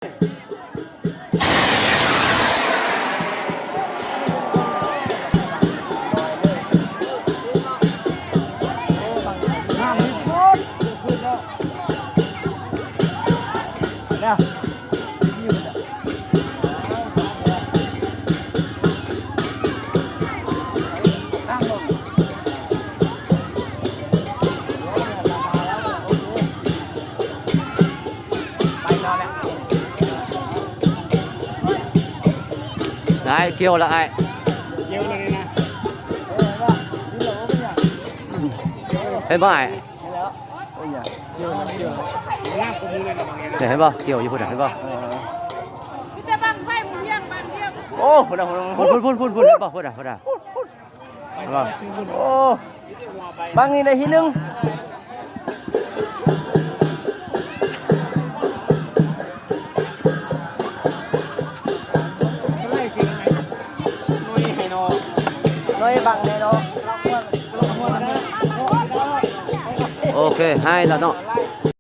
ໄດ້ ກ່ຽວລະອ້າຍ ກ່ຽວລະນີ້ນະ ເຫັນບໍ່ອ້າຍ? ເຫັນບໍ່? ກ່ຽວຢູ່ພຸ້ນນະ ເຫັນບໍ່? ເອີ ມີແຕ່ບັ້ງໄຟໝູ່ລ້ຽງ ບັ້ງດຽວ ໂອ້ ພຸ້ນນະ ພຸ້ນ ພຸ້ນ ພຸ້ນ ພຸ້ນ ເຫັນບໍ່? ພຸ້ນນະ ພຸ້ນນະ ເຫັນບໍ່? ໂອ້ ບັ້ງນີ້ໄດ້ທີໜຶ່ງ ໜ້ອຍບັ້ງແນ່ເນາະ ໂອເຄ ໃຫ້ລະເນາະ.